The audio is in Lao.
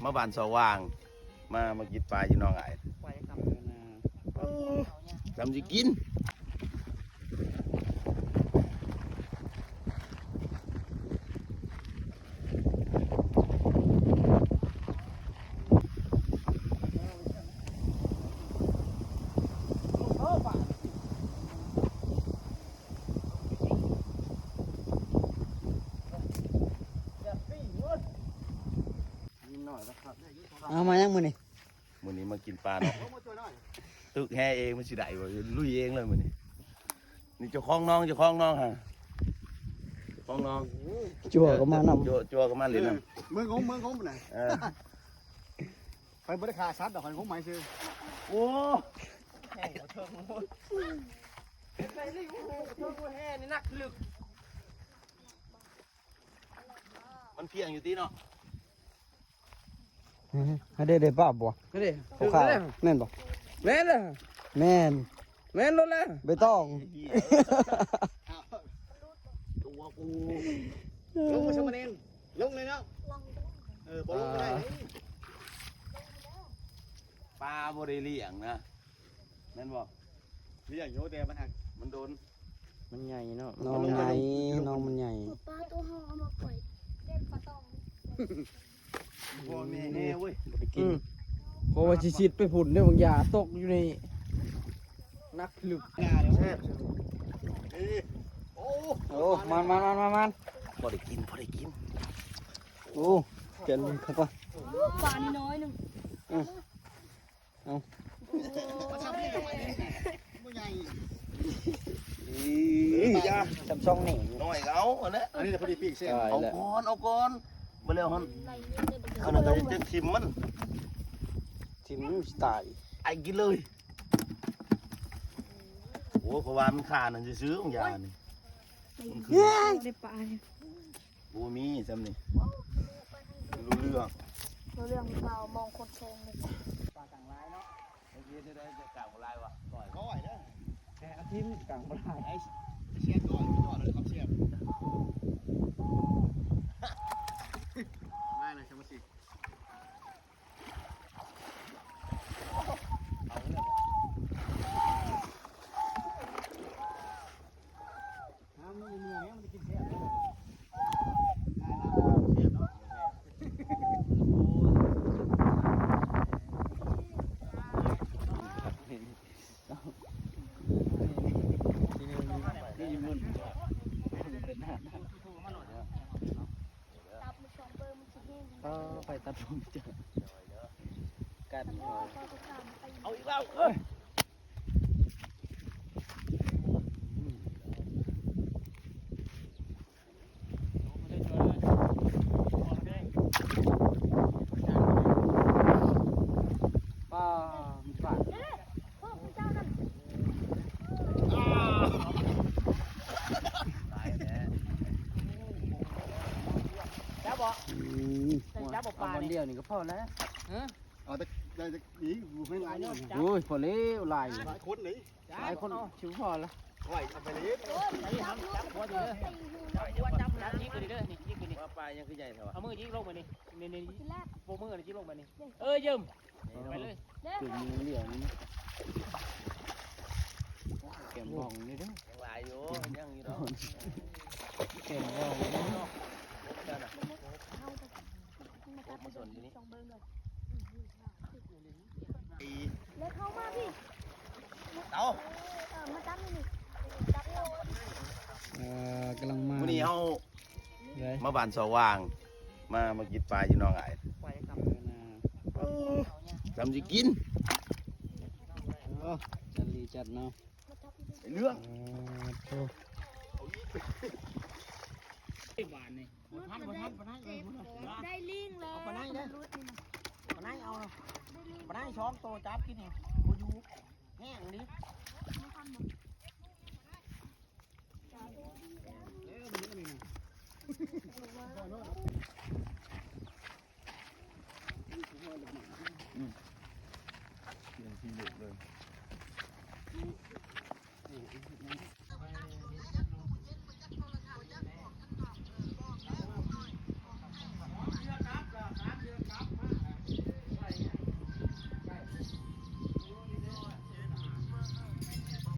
ມາບ້ານສະຫວ່າງ ມາ ມາກິນປາຢູ່ໜອງອ້າຍ ໂອ້ ສ່ຳຊິກິນ. ເອົາມາຍັງມື້ນີ້? ມື້ນີ້ມາກິນປາເນາະ ຕຶກແຫເອງ ມັນຊິໄດ້ບໍ່? ລຸຍເອງເລີຍມື້ນີ້. ນີ້ເຈົ້າຂອງໜອງ ເຈົ້າຂອງໜອງຫັ້ນ ເຈົ້າຂອງໜອງ ຈົວກໍມານຳ ຈົວ ຈົວກໍມາຫຼິ້ນນຳ ເອີ ເມືອງຫົງ ເມືອງຫົງພຸ້ນນະ ເອີ ຂ້ອຍບໍ່ໄດ້ຂ້າສັດດອກ ຂ້ອຍຫົງໄມ້ຊື່ ໂອ້ ແຫ່ບໍ່ເຖິງ ເປັນໄປນີ້ ໂອ້ໂຫ ກະເທິງແຫ່ນີ້ໜັກລຶກ ມັນພຽງຢູ່ຕິເນາະ. ເອີ ໃຫ້ໄດ້ ໄດ້ປາບບໍ່? ເດ້ ຂາວໆ ແມ່ນບໍ່? ແມ່ນລະ ແມ່ນ ແມ່ນໂລດລະ ໃບຕອງ ຕົວກູ ລົງມາຊະມາເນນ ລົງເລີຍເນາະ ເອີ ບໍ່ລົງບໍ່ໄດ້ເດ້ ປາບໍ່ໄດ້ລ້ຽງນະ ແມ່ນບໍ່? ລ້ຽງຢູ່ ແຕ່ມັນຫາກ ມັນດົນ ມັນໃຫຍ່ເນາະ ໜອງໃຫຍ່ ໜອງມັນໃຫຍ່ ປາໂຕເຮົາເອົາມາປ່ອຍ ເກັບປາຕອງ ບໍ່ແນ່ເວີຍ ບໍ່ໄດ້ກິນ ອືມ ເພາະວ່າຊິຊິດໄປພຸ້ນເດ້ ບາງຢ່າຕົກຢູ່ນີ້ ໜັກລຶກ ແຊບ ໂອ້ ມານໆໆໆ ພໍໄດ້ກິນ ພໍໄດ້ກິນ ໂອ້ ແກ່ນເຂົ້າໄປ ປານ້ອຍໆໜຶ່ງ ອືມ. ເອົາ ບໍ່ໃຫຍ່ ອີ ຢ່າ ຊຳຊອງນີ້ ນ້ອຍກໍເອົາ ອັນນັ້ນ ອັນນີ້ພໍດີປີ້ງແຊບ ເອົາກ່ອນ ເອົາກ່ອນ ບໍ່ແລ້ວຫັ້ນ ອັນນັ້ນກໍຈະຖິ້ມມັນ ຖິ້ມມັນຊິຕາຍ ໄອ້ກິນເລີຍ ໂອ້ ເພາະວ່າມັນຄານັ້ນຊື່ໆ ຂອງຢານີ້ ໄດ້ປານີ້ ບໍ່ມີຊ່ຳນີ້ ບໍ່ຮູ້ເລື່ອງ ບໍ່ຮູ້ເລື່ອງ ເຂົາມອງຄົນແຂງເລີຍ ປາກາງລາຍເນາະ ເຮັດໄດ້ແຕ່ກາງບໍ່ລາຍວະ ກ້ອຍ ກ້ອຍເດີ ແຕ່ອາທິມກາງບໍ່ລາຍ ໄອ້ເຊຍກ້ອຍ ຍອດເລີຍຄວາມເຊຍ ມາເລີຍສະມາຊິກ ເອົາເລີຍ ຕັບມັນສອງເບີມັນຊິແຮງ ເອີ ໄປຕັດຜົມຈ້ະ ກັດ ເອົາອີກແລ້ວ ເອີຍ. ຈັບບໍ່? ອືມ ຈັບບໍ່ປານີ້ ເອົາອັນດຽວນີ້ກໍພໍແລ້ວ ຮະ? ເອົາແຕ່ ໄດ້ແຕ່ນີ້ ບໍ່ໃຫ້ຫຼາຍ ໂອ້ຍ ພໍແລ້ວ ຫຼາຍ ຫຼາຍຄົນເດ້ ຫຼາຍຄົນຊິພໍລະ ໄວ້ເອົາໄປເລີຍ ຈັບຫົວຢູ່ເດີ ຈັບຫົວ ຈັບໜ້າ ຍິກຢູ່ນີ້ເດີ ນີ້ ຍິກຢູ່ນີ້ ວ່າປາຍັງຄືໃຫຍ່ແທ້ວະ ເອົາມືຍິກລົງໄປນີ້ ນີ້ ນີ້ ໂປ້ມືນີ້ ຍິກລົງໄປນີ້ ເອີ ເຢີມ ໄປເລີຍ ເກີດມີເຫຼືອນີ້ນະ ແກມບອງນີ້ເດີ ຍັງຫຼາຍຢູ່ ຍັງຢູ່ດອກ ແກມບອງນີ້ເດີ ມາສົນຢູ່ນີ້ ເລັກເຂົ້າມາພີ່ ເອົາ ເອີ ມາຈັບນີ້ ຈັບ ເອີ ກຳລັງມາ ມື້ນີ້ເຮົາ ໄດ້ ມາບ້ານສະຫວ່າງ ມາ ມາກິນປາຢູ່ໜອງອ້າຍ ເອີ ສ່ຳຊິກິນ ໂອ້ ຈັດລີຈັດເນາະ ເລື່ອງ ເອີ ໂທ້ ບາດນີ້ ບໍ່ທັນ ບໍ່ທັນ ບໍ່ທັນ ໄດ້ລີງແລ້ວ ເອົາປາໄນເດີ ປາໄນເອົາ ປາໄນສອງໂຕຈັບກິນນີ້ ບໍ່ຢູ່ ແຮງອີ່ຫຼີ ບໍ່ທັນບໍ່ ອືມ ເປັນທີ່ເລີກເລີຍ ນີ້ ເຮັດຫຍັງ?